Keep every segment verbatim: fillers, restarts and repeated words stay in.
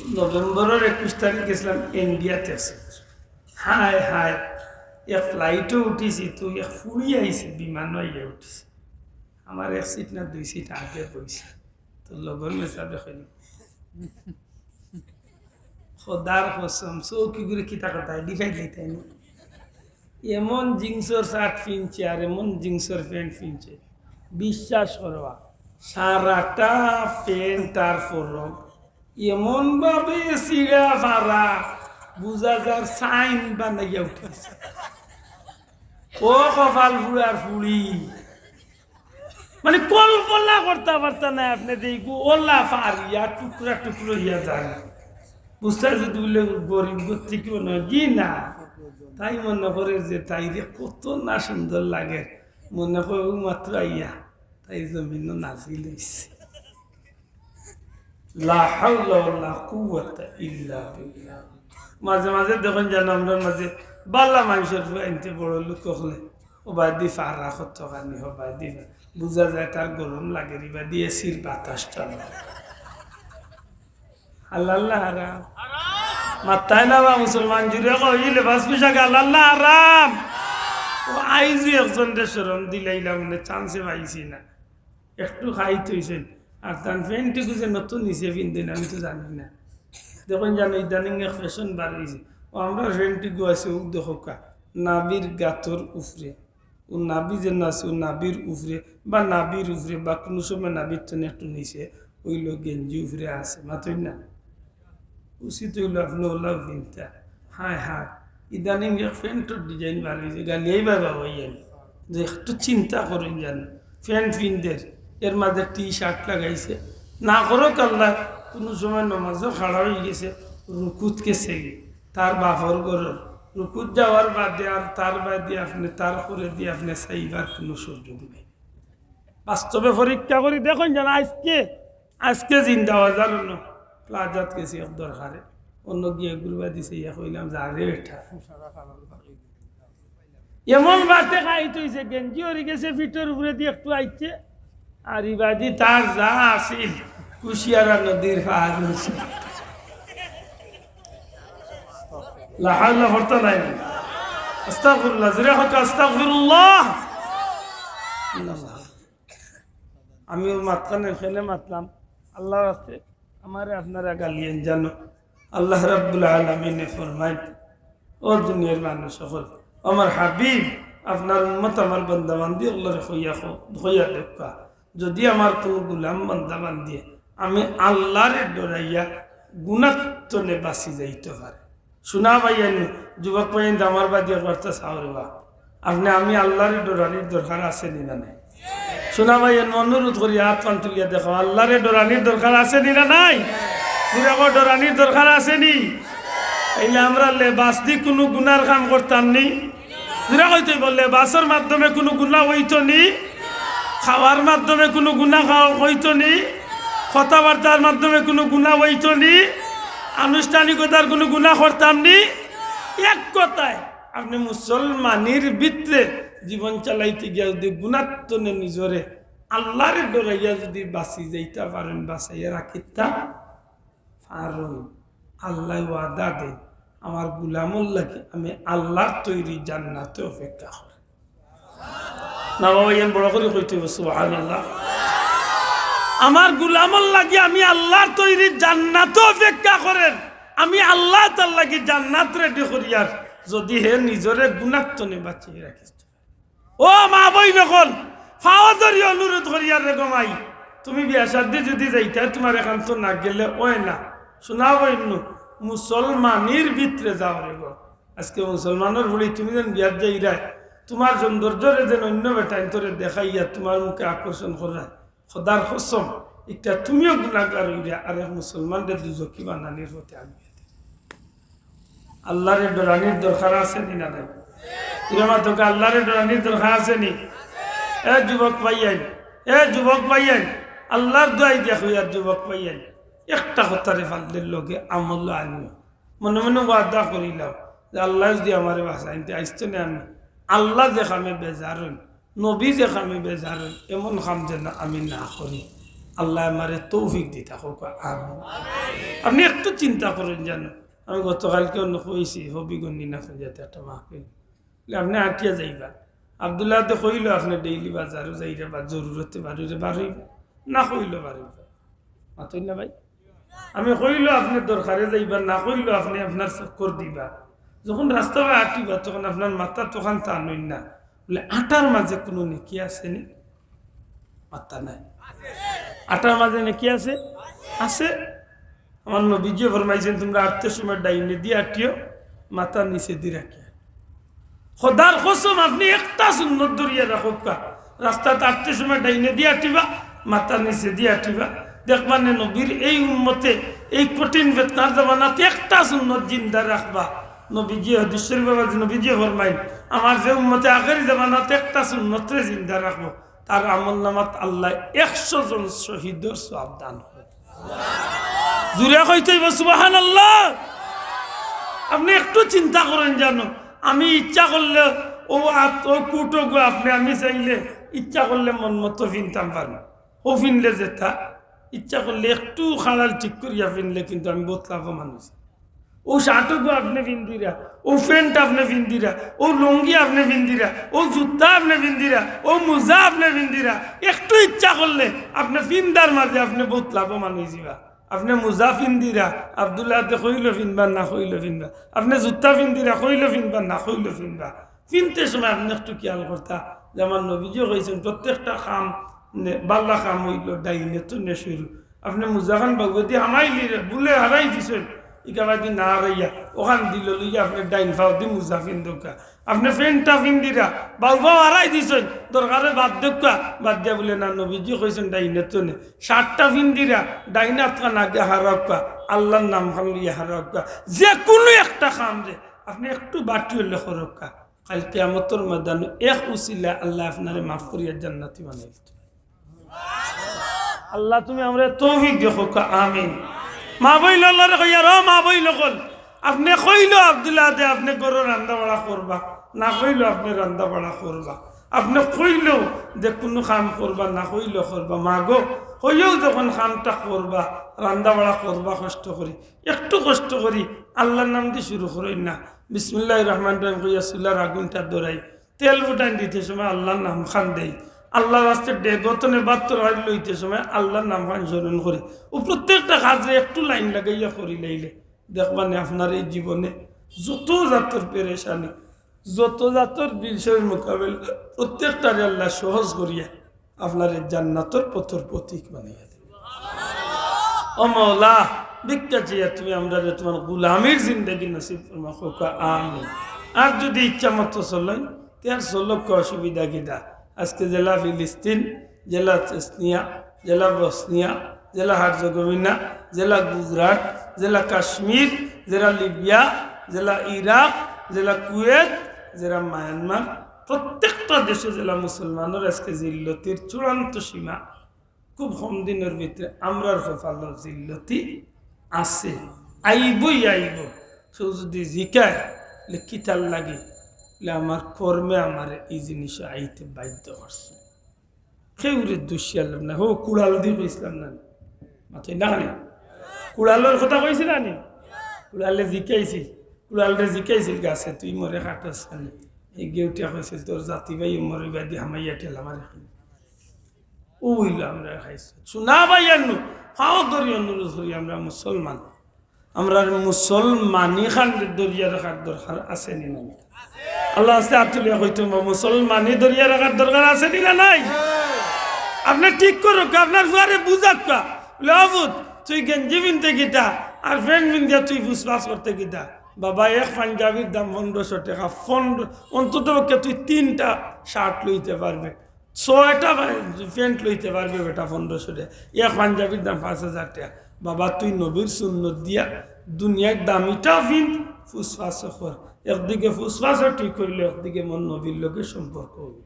নভেম্বরর একুশ তারিখ গেছিলাম ইন্ডিয়াত এক সিট। হায় হায়, এক ফ্লাইটও উঠিছি, তো এক ফুড়ি আইছে, বিমানও আইয়া উঠিছে। আমার এক সিট না দুই সিট আগে বইছে। তো লগর মেসাবে কইল, "খোদার কসম, চৌকি ঘুরে কিতা কথা, ডিভাইড লইতাই না।" এমন জিন্সর শার্ট ফিনছে আর এমন জিন্সর প্যান্ট ফিনছে, বিশ্বাস করবা, সারাটা প্যান্ট আর ফরক এমন ভাবে ছিঁড়া ফাড়া, বুঝা যার সাইন বানাইয়া উঠছে। ও কপাল ফুড়ার ফুড়ি, মানে কল্পনা করতা পারতা না আপনে যে ইগু ওলা ফাড়িয়া টুকরা টুকরা হইয়া যায়। বুঝতে যদি বলে গরিব গোত্রী কেউ নয়, জি না, তাই মনে করে যে তাইরে কত না সুন্দর লাগে, মনে করে ও মাত্র আইয়া তাই জমিনও নাজিল হইছে। লা হাওলা ওয়ালা কুওয়াতা ইল্লা বিল্লাহ। মাঝে মাঝে দেখইন যেন আমরার মাঝে বালা মানুষর ফুয়াইন্তে বড় লোক অকলে, ও বায়দি ফাড়া কত খানি, ও বায়দি ফাড়া। বুঝা যায় তার গরম লাগে, ই বায়দি এসির বাতাসটা না। হালাল না হারাম? মাত্তায় না বা মুসলমান জুড়ে কই, লেবাস পোশাক হালাল না হারাম? ও আইজু একজনরে শরম দিলাইলাম, মানে চান্সে পাইছি না। একটু খাইত হইছেন, আর তান প্যান্টটুকু যে নতুন নিছে ফিনদেন, আমি তো জানি না। দেখইন জানো, ইদানিং এক ফ্যাশন বার হইছে, ও আমরার প্যান্টটুকু আছে, ও দেখউক্কা, নাভির গাতর উপরে, ও নাভি যেন আছে, ও নাভির উপরে বা নাভির উপরে বা কুনু সময় নাভির তনে একটু নিচে, অইলো গেঞ্জি উপরে আছে, মাতইন না। উচিত অইলো আপনে ওলাও ফিনতা। হায় হায়, ইদানিং এক প্যান্টর ডিজাইন বার হইছে, গালিয়াই বাবা ভাইয়াইন, যে একটু চিন্তা করইন জানো, প্যান্ট ফিনদের, এর মাঝে টি শার্ট লাগাইছে, না করউক আল্লায়, কুনু সময় নমাজও খাড়া হই গেছে, রুকুত গেছেগি, তার বাপর ঘরর রুকুত যাওয়ার বাদে আর তার বাদে আপনে, তার পরেদি আপনে চাইবার কুনু সুযোগ নাই। বাস্তবে পরীক্ষা করি দেখইন যেন আইজকে আইজকে জিন্দাবাজার অনো প্লাজাত গেছি এক দরকারে, অনো গিয়া ঘুরবা দিছে, ইয়া কইলাম, "যা রে বেটা।" এমন বাতে খাইত হইছে, গেঞ্জি হরি গেছে, ফিটর উপরেদি একটু আইছে, আর ইবাদি তার যা আছিল, কুশিয়ারা নদীর পার হইছে। লা হাওলা করতা নাই। আস্তাগফিরুল্লাহ, জোরে কউক্কা, আস্তাগফিরুল্লাহ। আমি ও মাতখান এখানে মাতলাম, আল্লাহর রাস্তে আমারে আপনারা গালিয়েন জানো। আল্লাহ রাব্বুল আলামিনে ফরমাইন, "ও দুনিয়ার মানুষ সকল, আমার হাবিব, আপনার উম্মত, আমার বান্দা বান্দি অকলরে কইয়া ক-, কইয়া দেউক্কা, যদি আমার কুনু গুলাম বান্দা বান্দিয়ে আমি আল্লাহরে ডরাইয়া গুনাত্তনে বাঁচি যাইতো পারে।" শুনা ভাইয়াইন, যুবক ভাইয়াইন, আমার বাদে একবার তো চাও রে বা। আপনে আমি আল্লাহরে ডরানির দরকার আছে নি না নাই? শুনা ভাইয়াইন, অনুরোধ করি, আত খান তুলিয়া দেখাও, আল্লাহরে ডরানির দরকার আছে নি না নাই? জোরে কও, ডরানির দরকার আছে নি? তাইলে আমরা লেবাস দি কুনু গুনার কাম করতাম নি? জোরে কইতে অইবো, লেবাসর মাধ্যমে কুনু গুনা অইতো নি? খাওয়ার মাধ্যমে কুনু গুনা খাওয়া অইতো নি? কথাবার্তার মাধ্যমে কুনু গুনা অইতো নি? আনুষ্ঠানিকতার কুনু গুনা করতাম নি? এক কথায়, আপনে মুসলমানির ভিতরে জীবন চালাইতে গিয়া যদি গুনাত্তনে নিজরে আল্লাহরে ডরাইয়া যদি বাঁচি যাইতা পারেন, বাঁচাইয়া রাখিতা পারেন, আল্লায় ওয়াদা দেন, "আমার গুলামর লাগি আমি আল্লাহর তৈরি জান্নাতে অপেক্ষা করে।" না বাবা, ইয়ান বড় করি কইতে অইবো, সুবহানাল্লাহ। "আমার গুলামর লাগি আমি আল্লাহর তৈরি জান্নাতে অপেক্ষা করের, আমি আল্লাহ তার লাগি জান্নাত রেডি করিয়ার, যদি হে নিজরে গুনাত্তনে বাঁচিয়া রাখিস।" ও মা বইন অকল, পাও ধরি অনুরোধ করিয়ার রে গো মাই, তুমি বিয়া শাদি যদি যাইতায়, তুমার একান্ত না গেলে অয় না। শুনা বইন নু, মুসলমানির ভিতরে যাও রে গো। আইজকে মুসলমানর ফুড়ি তুমি যেন বিয়াত যাইরায়, তুমার সৌন্দর্যরে যেন অইন্য বেটাইন্তরে দেখাইয়া তুমার মুখে আকর্ষণ কররায়। খোদার কসম, ইটা তুমিও গুনাগার অইরায়, আর এক মুসলমানরে দুজখি বানানির পথে আগুয়াইরায়। আল্লাহরে ডরানির দরকার আছে নি না নাই? জোরে মাতউক্কা, আল্লাহরে ডরানির দরকার আছে নি? এ যুবক ভাইয়াইন, এ যুবক ভাইয়াইন, আল্লাহর দোয়াই দিয়া কইয়ার যুবক ভাইয়াইন, একটা কথারে পারলে লগে আমল আনিও। মনে মনে ওয়াদা করিলাও যে আল্লায় যদি আমারে বাঁচাইন তে আইজতনে আমি আল্লাহ যে কামে বেজার অইন, নবী যে কামে বেজার অইন, এমন কাম যেন আমি না করি। আল্লায় আমারে তৌফিক দিতা কউক্কা, আমিন। আপনে একটু চিন্তা করইন জানো, আমি গতকালকে অন্য কইছি, হবিগঞ্জ না কোন জায়গাত একটা মাহফিল, বলে, "আপনে আটিয়া যাইবা।" আব্দুল্লাহ দে কইলো, "আপনে ডেইলি বাজারো যাইরা বা জরুরতে বারইরা, বারইবা, না কইলো বারইবা।" মাতইন না ভাই? আমি কইলো আপনে দরকারে যাইবা, না কইলো আপনে আপনার চক্কর দিবা। যখন রাস্তা বায় আটিবা, তখন আপনার মাথা তখন টানইন না। বলে, "আটার মাঝে কুনু নেকি আছে নি?" মাথা নাই। আটার মাঝে নেকি আছে? আছে। আমার নবীজি ফরমাইছইন, "তুমরা আটতে সময় ডাইনেদি আটিও, মাথা নিচেদি রাখিয়া।" খোদার কসম, আপনে একটা সুন্নত ধরিয়া রাখউক্কা। রাস্তাত আটতে সময় ডাইনেদি আটিবা, মাথা নিচেদি আটিবা। দেখবা নে নবীর এই উম্মতে এই কঠিন ফিতনার জামানাত একটা সুন্নত জিন্দা রাখবা। নবীজি হাদিস শরীফর মাঝে নবীজি ফরমাইন, "আমার যে উম্মতে আখেরি জামানাত একটা সুন্নতরে জিন্দা রাখবো, তার আমলনামাত আল্লায় একশো জন শহীদর সওয়াব দান করবো।" জুরে কইতে অইবো সুবহানাল্লাহ। আপনে একটু চিন্তা করইন জানো, আমি ইচ্ছা করলে অউ আত, অউ কুটো গু আপনে, আমি চাইলে ইচ্ছা করলে মন মতো ফিনতাম পারি। অউ ফিনলে যেতা, ইচ্ছা করলে একটু খাড়াল ঠিক করিয়া ফিনলে কিন্তু আমি বদলাবো মানুষ। অউ শার্ট গু আপনে ফিন্দিরা, অউ প্যান্ট আপনে ফিন্দিরা, অউ লুঙ্গি আপনে ফিন্দিরা, অউ জুতা আপনে ফিন্দিরা, অউ মুজা আপনে ফিন্দিরা, একটু ইচ্ছা করলে আপনে ফিন্দার মাঝে আপনে বদলাবো মানুষ যিবা। আপনে মুজা ফিন্দিরা, আব্দুল্লাহ দে কইলো ফিনবা, না কইলো ফিনবা। আপনে জুতা ফিন্দিরা, কইলো ফিনবা, না কইলো ফিনবা। ফিনতে সময় আপনে একটু খিয়াল করতা যে আমার নবীজি কইছইন, প্রত্যেকটা কাম নে-, বালা কাম অইলো ডাইনে তো নে শুরু। আপনে মুজাখান বাউয়েদি হামাইলিরে, বুলে হারাই দিছইন, ইকাবাদি না হারাইয়া, অখানদি লইয়া আপনে ডাইন ফাওদি মুজা ফিন্দউক্কা। আপনে প্যান্টটা ফিন্দিরা, বাউ ফাও হারাই দিছইন, দরকারে বাদ দেউক্কা, বাদ দিয়া বুলে না, নবীজি কইছইন ডাইনে তো নে। শার্টটা ফিন্দিরা, ডাইন আতখান আগে হারাউক্কা, আল্লার নামখান লইয়া হারাউক্কা। যে কুনু একটা কামরে আপনে একটু বাটি অইলে করউক্কা। কাইল কিয়ামতর ময়দানো এক উছিলায় আল্লায় আপনারে মাফ করিয়া জান্নাতি বানাইলো। আল্লাহ, তুমি আমরারে তৌফিক দেও, কউক্কা আমিন। মা-বইন অকলরে কইয়ার, ও মা-বইন অকল, আপনে কইলো আব্দুল্লাহ দে আপনে ঘরো রান্দা-বাড়া করবা, না কইলো আপনে রান্দা-বাড়া করবা। আপনে কইলো যে কুনু কাম করবা, না কইলো করবা। মা গো, কইও যখন কামটা করবা, রান্দা-বাড়া করবা কষ্ট করি, একটু কষ্ট করি, আল্লার নামদি শুরু করইন না। বিসমিল্লাহির রহমানির রহিম কইয়া চুলার আগুনটা ধরাই, তেল ফুটাইন দিতে সময় আল্লার নামখান দেই, আল্লার ওয়াস্তে ডেগো তনে ভাত তরকারি লইতে সময় আল্লার নামখান স্মরণ করি। অউ প্রত্যেকটা কাজরে একটু লাইন লাগাইয়া করিলাইলে দেখবা নে আপনার এই জীবনে যত জাতর পেরেশানি, যত জাতর বিষয়র মোকাবেলা, প্রত্যেকটারে আল্লায় সহজ করিয়া আপনারে জান্নাতর পথর পথিক বানাইয়া দিবা। ও মওলা, ভিক্ষা চাইয়া তুমি আমরারে তুমার গুলামির জিন্দেগি নসিব ফরমাও, কউক্কা আমিন। আর যুদি ইচ্ছা মতো চলইন, তে আর চলউক্কা, অসুবিধা কিতা? আজকে জেলা ফিলিস্তিন, জেলা চেচনিয়া, জেলা বসনিয়া, জেলা হার্জেগোভিনা, জেলা গুজরাট, জেলা কাশ্মীর, জেলা লিবিয়া, জেলা ইরাক, জেলা কুয়েত, জেলা মায়ানমার, প্রত্যেকটা দেশো জেলা মুসলমানর আজকে জিল্লতির চূড়ান্ত সীমা। খুব কম দিনর ভিতরে আমরার কপালো জিল্লতি আছে, আইবোই আইবো। কেউ যুদি জিকায়, বলে, "কিতার লাগি?" বলে, "আমার কর্মে আমারে ই জিনিসো আইতে বাধ্য করছে।" কেউরে দুষিয়ালাম না, হো কুড়ালদি কইছলাম না নি? মাতইন না নি? কুড়ালর কথা কইছি না নি? কুড়ালে জিকাইছিল, কুড়ালরে জিকাইছিল, "গাছে তুই মোরে কাটস কেনে?" এই গেউটিয়া কইছিল, "তোর জাতি ভাই মোরে বাদি হামাইয়া ঠেলা মারে খাইল।" অউ অইলো আমরার খাইছে। শুনা ভাই আন্নু, পাও ধরি অনুরোধ করি, আমরা মুসলমান। আমরার মুসলমানি খান ধরিয়া রাখার দরকার আছে নি নাই? আল্লার ওয়াস্তে আত তুলিয়া কইতো, মুসলমানি ধরিয়া রাখার দরকার আছে নি না নাই? আপনে ঠিক করউক্কা, আপনার ফুয়ারে বুঝাউক্কা। বলে, "ও পুত, তুই গেঞ্জি ফিনতে কিতা, আর প্যান্ট ফিন্দিয়া তুই ফুসফাস করতে কিতা?" বাবা, এক পাঞ্জাবির দাম পনরোশো টেকা, পনরো, অন্তত পক্ষে তুই তিনটা শার্ট লইতে পারবে। ছয়টা প্যান্ট লইতে পারবে বেটা পনরোশো টেকা, এক পাঞ্জাবির দাম পাঁচ হাজার টেকা। বাবা, তুই নবীর সুন্নত দিয়া দুনিয়ার দামিটা ফিন, ফুসফাসও কর। একদিকে ফুসফাসও ঠিক অইলো, একদিকে মোর নবীর লগে সম্পর্ক অইলো।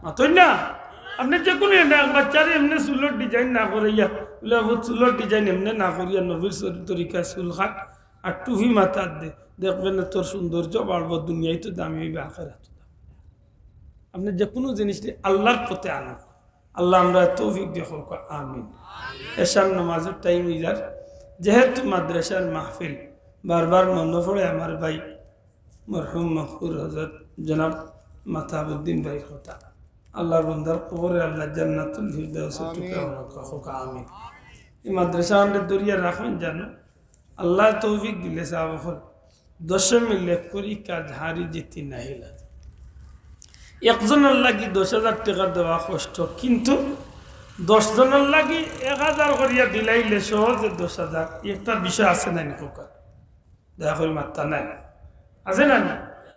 মাতইন না? আপনে যেকুনু এমনে এক বাচ্চারে এমনে চুলর design না করাইয়া, বলে, "আবু, চুলর design এমনে না করিয়া নবীর তরিকায় চুল কাট, আর টুপি মাথাত দে, দেখবে না তোর সৌন্দর্য বাড়বো, দুনিয়ায় তো দামি অইবে, আখেরাত।" আপনে যেকুনু জিনিসরে আল্লার পথে আনউক, আল্লাহ আমরারে তৌফিক দেও, কউক্কা আমিন। এশার নামাজর টাইম অই যার, যেহেতু মাদ্রাসার মাহফিল, বারবার মনো পড়ে আমার ভাই মরহুম মগফুর হজরত জনাব মাতাবুদ্দিন ভাইর কথা। আল্লাহর বন্দার কবরে আল্লাহ জান্নাতুল ফিরদাউসর টুকরা বানাউক্কা, কউক্কা আমিন। ই মাদ্রাসা আমরারে ধরিয়া রাখইন জানো, আল্লায় তৌফিক দিলে সাব অকল, দশে মিলে করি কাজ, হারি জিতি নাহি লাজ। একজনর লাগি দশ হাজার টেকা দেওয়া কষ্ট, কিন্তু দশ জনর লাগি এক হাজার করিয়া দিলাইলে সহজে দশ হাজার, একটা বিষয় আছে না নি কউক্কা? দয়া করি মাত্তা নাই, আছে না নি?